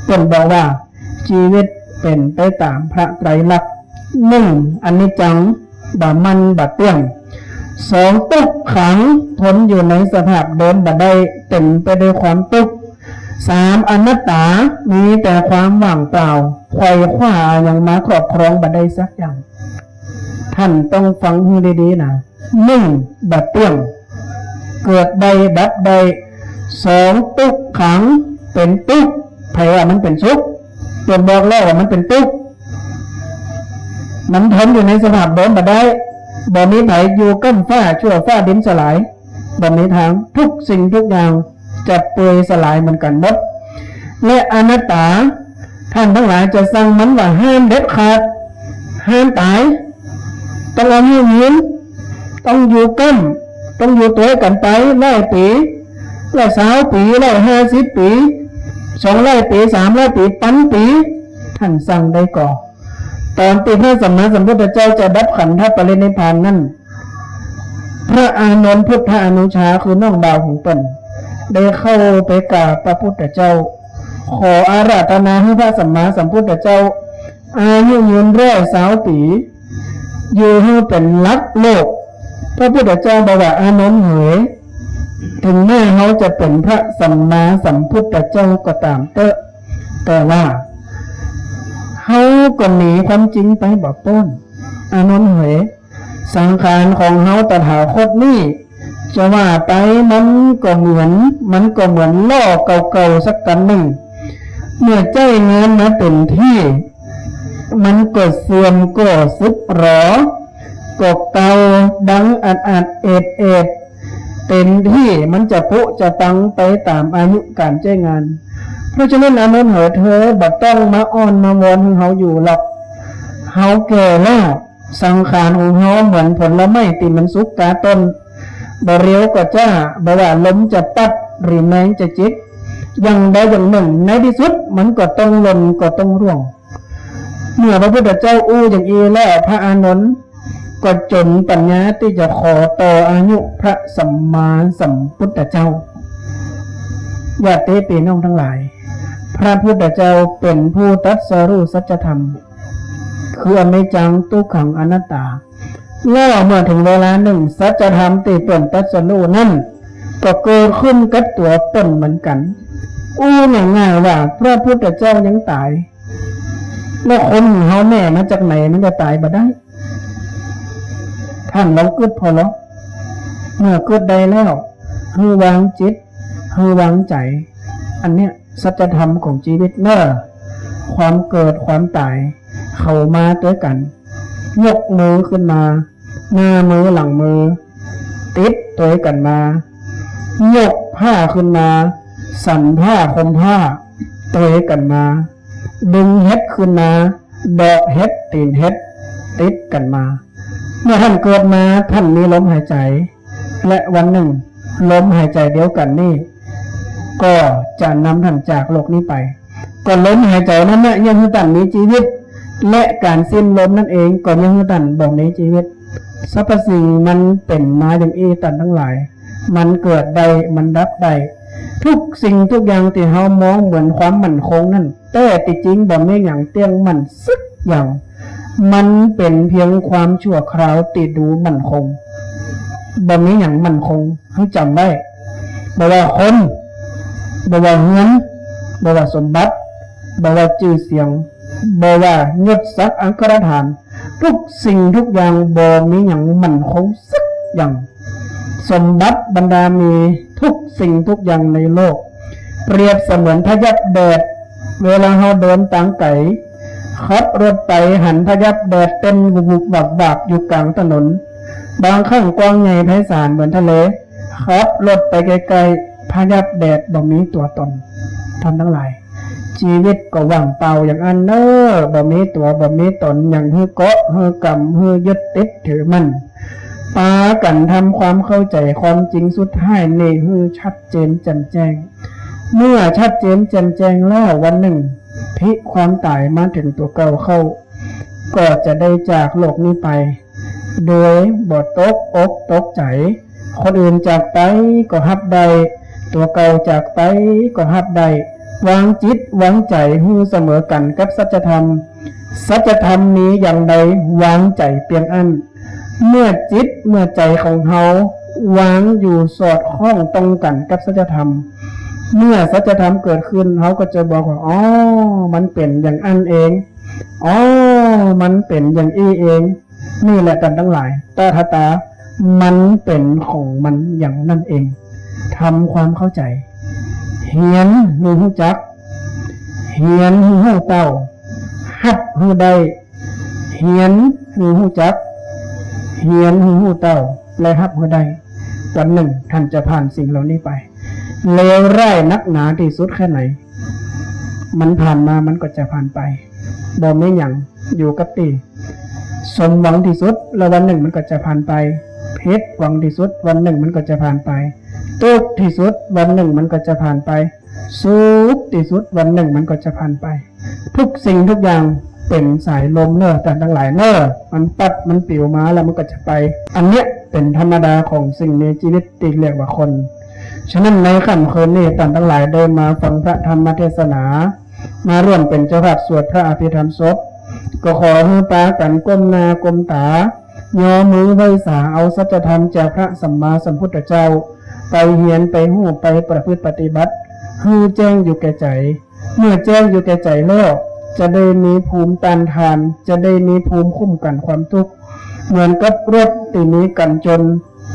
ເພິ່ນບອກວ່າ ຊີວິດເປັນໄປຕາມພະໄຕຣລັກ. ໜຶ່ງ ອະນິດຈັງ ບໍ່ໝັ້ນບໍ່ທ່ຽງ. ສອງ ທຸກຂັງ ທົນຢູ່ໃນສະພາບເດີມບໍ່ໄດ້ ເຕັມໄປດ້ວຍຄວາມທຸກ. ສາມ ອະນັດຕາ ມີແຕ່ຄວາມວ່າງເປົ່າ ໄຂວ່ຄວ້າຫຍັງມາຄອບຄອງບໍ່ໄດ້ສັກຢ່າງ. ທ່ານຕ້ອງຟັງໃຫ້ດີໆນະ. ໜຶ່ງ ບໍ່ທ່ຽງ ເກີດໄດ້ ດັບໄດ້. ສອງ ທຸກຂັງ ເປັນທຸກ. ໃຜວ່າມັນເປັນສຸກ? ຕົວບອກແລ້ວວ່າມັນເປັນທຸກ. ມັນທົນຢູ່ໃນສະພາບເດີມບໍ່ໄດ້. ບໍ່ມີໃຜຢູ່ກ້ຳຟ້າ ຊົ່ວຟ້າດິນສະຫຼາຍ. ບໍ່ມີທາງ. ທຸກສິ່ງທຸກຢ່າງຈະເປື່ອຍສະຫຼາຍເໝືອນກັນໝົດ. ແລະ ອະນັດຕາ ທ່ານທັງຫຼາຍຈະສັ່ງມັນວ່າຫ້າມເດັດຂາດ, ຫ້າມຕາຍ, ຕ້ອງອາຍຸຍືນ, ຕ້ອງຢູ່ກ້ຳ, ຕ້ອງຢູ່ຕົວກັນໄປຮ້ອຍປີ, ຮ້ອຍຊາວປີ, ຮ້ອຍຫ້າສິບປີ, ສອງຮ້ອຍປີ, ສາມຮ້ອຍປີ, ພັນປີ, ທ່ານສັ່ງໄດ້ກໍ? ຕອນທີ່ພະສຳມາສຳພຸດທະເຈົ້າຈະດັບຂັນທະປະລິນິບພານນັ້ນ, ພະອານົນ ພຸດທະອະນຸຊາ ຄືນ້ອງບ່າວຂອງເພິ່ນ ໄດ້ເຂົ້າໄປກາບພະພຸດທະເຈົ້າ, ຂໍອາລາທະນາໃຫ້ພະສຳມາສຳພຸດທະເຈົ້າອາຍຸຍືນຮ້ອຍຊາວປີ, ຢູ່ໃຫ້ເປັນຫຼັກໂລກ. ພະພຸດທະເຈົ້າບອກວ່າ ອານົນເອີຍ, ເຖິງແມ້ເຮົາຈະເປັນພະສຳມາສຳພຸດທະເຈົ້າກໍຕາມເຕີະ, ແຕ່ວ່າເຮົາກໍໜີຄວາມຈິງໄປບໍ່ພົ້ນ. ອານົນເອີຍ, ສັງຂານຂອງເຮົາຕະຖາຄົດນີ້ ຈະວ່າໄປມັນກໍເໝືອນ, ມັນກໍເໝືອນລໍ້ເກົ່າໆສັກຄັນໜຶ່ງ. ເມື່ອໃຊ້ງານມາເຕັມທີ່, ມັນກໍເສື່ອມກໍສຶບຫຼໍ, ກໍເກົ່າດັງອັດໆເອດໆ, ເຕັມທີ່ມັນຈະຜຸຈະພັງໄປຕາມອາຍຸການໃຊ້ງານ. ເພາະສະນັ້ນ ອານົນເອີຍ, ເທີບໍ່ຕ້ອງມາອ້ອນມາວອນໃຫ້ເຮົາຢູ່ຫຼອກ. ເຮົາແກ່ແລ້ວ, ສັງຂານຂອງເຮົາເໝືອນຜົນລະໄມ້ທີ່ມັນສຸກຄາຕົ້ນ, ບໍ່ເລັວກໍຊ້າ, ບໍ່ວ່າລົມຈະປັດ ຫຼື ແມງຈະຈິກ, ຢ່າງໃດຢ່າງໜຶ່ງ, ໃນທີ່ສຸດມັນກໍຕ້ອງຫຼົ່ນ, ກໍຕ້ອງຮ່ວງ. ເມື່ອພະພຸດທະເຈົ້າຮູ້ຢ່າງນີ້ແລ້ວ, ພະອານົນກໍຈົນປັນຍາທີ່ຈະຂໍຕໍ່ອາຍຸພະສຳມາສຳພຸດທະເຈົ້າ. ຍາດຕິພີ່ນ້ອງທັງຫຼາຍ, ພະພຸດທະເຈົ້າເປັນຜູ້ຕັດສະຮູ້ສັດຈະທຳ ຄືອະນິດຈັງ ທຸກຂັງ ອະນັດຕາ. ແລ້ວເມື່ອເຖິງເວລາໜຶ່ງ, ສັດຈະທຳທີ່ເພິ່ນຕັດສະຮູ້ນັ້ນ ກໍເກີດຂຶ້ນກັບຕົວເພິ່ນເໝືອນກັນ. ເວົ້າງ່າຍໆວ່າ ພະພຸດທະເຈົ້າຍັງຕາຍ, ແລ້ວຄົນຂອງເຮົາແມ່ມາຈາກໃດ ມັນຈະຕາຍບໍ່ໄດ້? ທ່ານລອງຄິດພໍລະ, ເມື່ອຄິດໄດ້ແລ້ວ, ໃຫ້ວາງຈິດ, ໃຫ້ວາງໃຈ. ອັນເນີ້ຍ ສັດຈະທຳຂອງຊີວິດເນີ, ຄວາມເກີດຄວາມຕາຍເຂົ້າມາດ້ວຍກັນ. ຍົກມືຂຶ້ນມາ, ໜ້າມືຫຼັງມື ຕິດໂຕກັນມາ, ຍົກຜ້າຂຶ້ນມາ, ສັນຜ້າຄົມຜ້າ ໂຕກັນມາ, ດຶງເຫັດຂຶ້ນມາ, ດອກເຫັດ, ຕີນເຫັດ ຕິດກັນມາ. ເມື່ອທ່ານເກີດມາ, ທ່ານມີລົມຫາຍໃຈ. ແລະ ວັນໜຶ່ງ, ລົມຫາຍໃຈດຽວກັນນີ້ກໍຈະນຳທ່ານຈາກໂລກນີ້ໄປ. ກໍລົມຫາຍໃຈນັ້ນນະຍັງໃຫ້ທ່ານມີຊີວິດ, ແລະ ການສິ້ນລົມນັ້ນເອງກໍຍັງໃຫ້ທ່ານບໍ່ມີຊີວິດ. ສັບພະສິ່ງມັນເປັນມາຢ່າງນີ້, ທ່ານທັງຫຼາຍ, ມັນເກີດໄດ້, ມັນດັບໄດ້. ທຸກສິ່ງທຸກຢ່າງທີ່ເຮົາມອງເໝືອນຄວາມໝັ້ນຄົງນັ້ນ, ແຕ່ທີ່ຈິງບໍ່ມີຫຍັງຕຽງໝັ້ນສັກຢ່າງ. ມັນເປັນພຽງຄວາມຊົ່ວຄາວທີ່ດູໝັ້ນຄົງ. ບໍ່ມີຫຍັງໝັ້ນຄົງ, ໃຫ້ຈຳໄວ້. ບໍ່ວ່າຄົນ, ບໍ່ວ່າເຮືອນ, ບໍ່ວ່າສົມບັດ, ບໍ່ວ່າຊື່ສຽງ, ບໍ່ວ່າຍົດສັກອັກຂະລະຖານ, ທຸກສິ່ງທຸກຢ່າງບໍ່ມີຫຍັງໝັ້ນຄົງສັກຢ່າງ. ສົມບັດບັນດາມີ, ທຸກສິ່ງທຸກຢ່າງໃນໂລກ ປຽບສະເໝືອນພະຍັບແດດ. ເວລາເຮົາເດີນທາງໄກ, ຂັບລົດໄປ, ຫັນພະຍັບແດດເຕັ້ນວຸບໆວາບໆຢູ່ກາງຖະໜົນ, ບາງຄັ້ງກວ້າງໃຫຍ່ໄພສານເໝືອນທະເລ. ຂັບລົດໄປໃກ້ໆ, ພະຍັບແດດບໍ່ມີຕົວຕົນ. ທ່ານທັງຫຼາຍ, ຊີວິດກໍວ່າງເປົ່າຢ່າງອັນເນີ, ບໍ່ມີຕົວ, ບໍ່ມີຕົນຫຍັງໃຫ້ເກາະ, ໃຫ້ກຳ, ໃຫ້ຍຶດຕິດຖືໝັ້ນ. ປາກັນທຳຄວາມເຂົ້າໃຈຄວາມຈິງສຸດທ້າຍນີ້ໃຫ້ຊັດເຈນແຈ່ມແຈ້ງ. ເມື່ອຊັດເຈນແຈ່ມແຈ້ງແລ້ວ ວັນໜຶ່ງພິຄວາມຕາຍມາເຖິງຕົວເກົ່າເຂົາ ກໍຈະໄດ້ຈາກໂລກນີ້ໄປ ໂດຍບໍ່ຕົກອົກຕົກໃຈ. ຄົນອື່ນຈາກໄປກໍຮັບໄດ້, ຕົວເກົ່າຈາກໄປກໍຮັບໄດ້. ວາງຈິດວາງໃຈໃຫ້ສະເໝີກັນກັບສັດຈະທຳ. ສັດຈະທຳມີຢ່າງໃດ ວາງໃຈປ່ຽງອັນ. ເມື່ອຈິດເມື່ອໃຈຂອງເຮົາວາງຢູ່ສອດຄ່ອງຕ້ອງກັນກັບສັດຈະທຳ, ເມື່ອສັດຈະທຳເກີດຂຶ້ນ ເຮົາກໍຈະບອກວ່າ ອໍ ມັນເປັນຢ່າງອັນເອງ, ອໍ ມັນເປັນຢ່າງນີ້ເອງ. ນີ້ແຫຼະທ່ານທັງຫຼາຍ, ຕະຖາຕາ ມັນເປັນຂອງມັນຢ່າງນັ້ນເອງ. ທຳຄວາມເຂົ້າໃຈ, ຮຽນໃຫ້ຮູ້ຈັກ, ຮຽນໃຫ້ຮູ້ເຕົ້າ, ຮັບໃຫ້ໄດ້, ຮຽນໃຫ້ຮູ້ຈັກ, ຮຽນໃຫ້ຮູ້ເຕົ້າ ແລະ ຮັບໃຫ້ໄດ້. ວັນໜຶ່ງທ່ານຈະຜ່ານສິ່ງເຫຼົ່ານີ້ໄປ. ເລວຮ້າຍໜັກໜາທີ່ສຸດແຄ່ໃດ ມັນຜ່ານມາ ມັນກໍຈະຜ່ານໄປ, ບໍ່ມີຫຍັງຢູ່ກັບທີ່. ສົມຫວັງທີ່ສຸດ ແລ້ວວັນໜຶ່ງມັນກໍຈະຜ່ານໄປ. ຜິດຫວັງທີ່ສຸດ ວັນໜຶ່ງມັນກໍຈະຜ່ານໄປ. ທຸກທີ່ສຸດ ວັນໜຶ່ງມັນກໍຈະຜ່ານໄປ. ສຸກທີ່ສຸດ ວັນໜຶ່ງມັນກໍຈະຜ່ານໄປ. ທຸກສິ່ງທຸກຢ່າງເປັນສາຍລົມເນີ ທ່ານທັງຫຼາຍເນີ, ມັນປັດມັນປິວມາແລ້ວມັນກໍຈະໄປ. ອັນເນີ້ຍເປັນທຳມະດາຂອງສິ່ງມີຊີວິດທີ່ຮຽກວ່າຄົນ. ສະນັ້ນໃນຄ່ຳຄືນນີ້ ທ່ານທັງຫຼາຍໄດ້ມາຟັງພະທຳມະເທດສະໜາ, ມາຮ່ວມເປັນເຈົ້າພາບສວດພະອະພິທຳສົບ, ກໍຂໍໃຫ້ພາກັນກົ້ມໜ້າກົ້ມຕາ, ຍໍມືໄຫວ້ສາເອົາສັດຈະທຳຈາກພະສຳມາສຳພຸດທະເຈົ້າ ໄປຮຽນ ໄປຮູ້ ໄປປະພຶດປະຕິບັດ ໃຫ້ແຈ້ງຢູ່ແກ່ໃຈ. ເມື່ອແຈ້ງຢູ່ແກ່ໃຈແລ້ວ ຈະໄດ້ມີພູມຕ້ານທານ, ຈະໄດ້ມີພູມຄຸ້ມກັນຄວາມທຸກ. ເໝືອນກັບລົດທີ່ມີກັນຊົນ,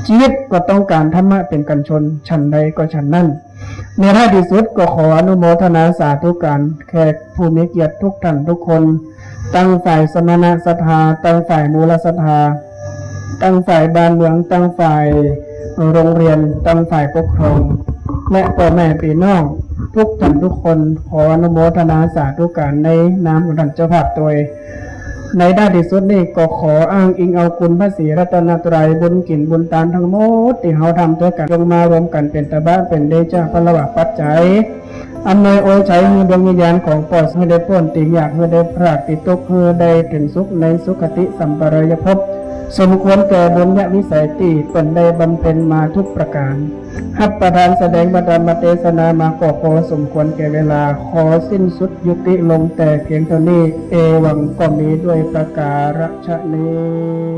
ຊີວິດກໍຕ້ອງການທຳມະເປັນກັນຊົນ, ສັນໃດກໍສັນນັ້ນ. ໃນທ້າຍທີ່ສຸດກໍຂໍອະນຸໂມທະນາສາທຸການ ແຂກຜູ້ມີກຽດທຸກທ່ານທຸກຄົນ, ທັງຝ່າຍສະມະນະສັດທາ, ທັງຝ່າຍມູລະສັດທາ, ທັງຝ່າຍບ້ານເມືອງ, ທັງຝ່າຍໂຮງຮຽນ, ທັງຝ່າຍປົກຄອງ ແລະ ພໍ່ແມ່ພີ່ນ້ອງທຸກທ່ານທຸກຄົນ, ຂໍອະນຸໂມທະນາສາທຸການໃນນາມຂອງທ່ານເຈົ້າພາບໂດຍ ໃນທ້າຍທີ່ສຸດນີ້ກໍຂໍອ້າງອີງເອົາຄຸນພະສີລັດຕະນະໄຕ, ບຸນກິນບຸນທານທັງໝົດທີ່ເຮົາທຳດ້ວຍກັນ ຈົ່ງມາລວມກັນເປັນຕະບະ ເປັນເດຊະພະລະວະປັດໄຈ, ອຳນວຍອວຍໄຊໃຫ້ດວງວິນຍານຂອງພໍ່ເຮົາໄດ້ພົ້ນຕີກຢາກ ໃຫ້ໄດ້ພຣາກຕີຕົກ ໃຫ້ໄດ້ເຖິງສຸກໃນສຸຄະຕິສຳປະລາຍະພົບ, ສົມຄວນແກ່ບຸນຍະວິໄສທີ່ເພິ່ນໄດ້ບຳເພັນມາທຸກປະການ. ຮັບປະທານສະແດງພະທຳມະເທດສະນາມາກໍພໍສົມຄວນແກ່ເວລາ, ຂໍສິ້ນສຸດຍຸຕິລົງແຕ່ພຽງເທົ່ານີ້. ເອວັງ ກໍມີດ້ວຍປະກາລະຊະນີ້.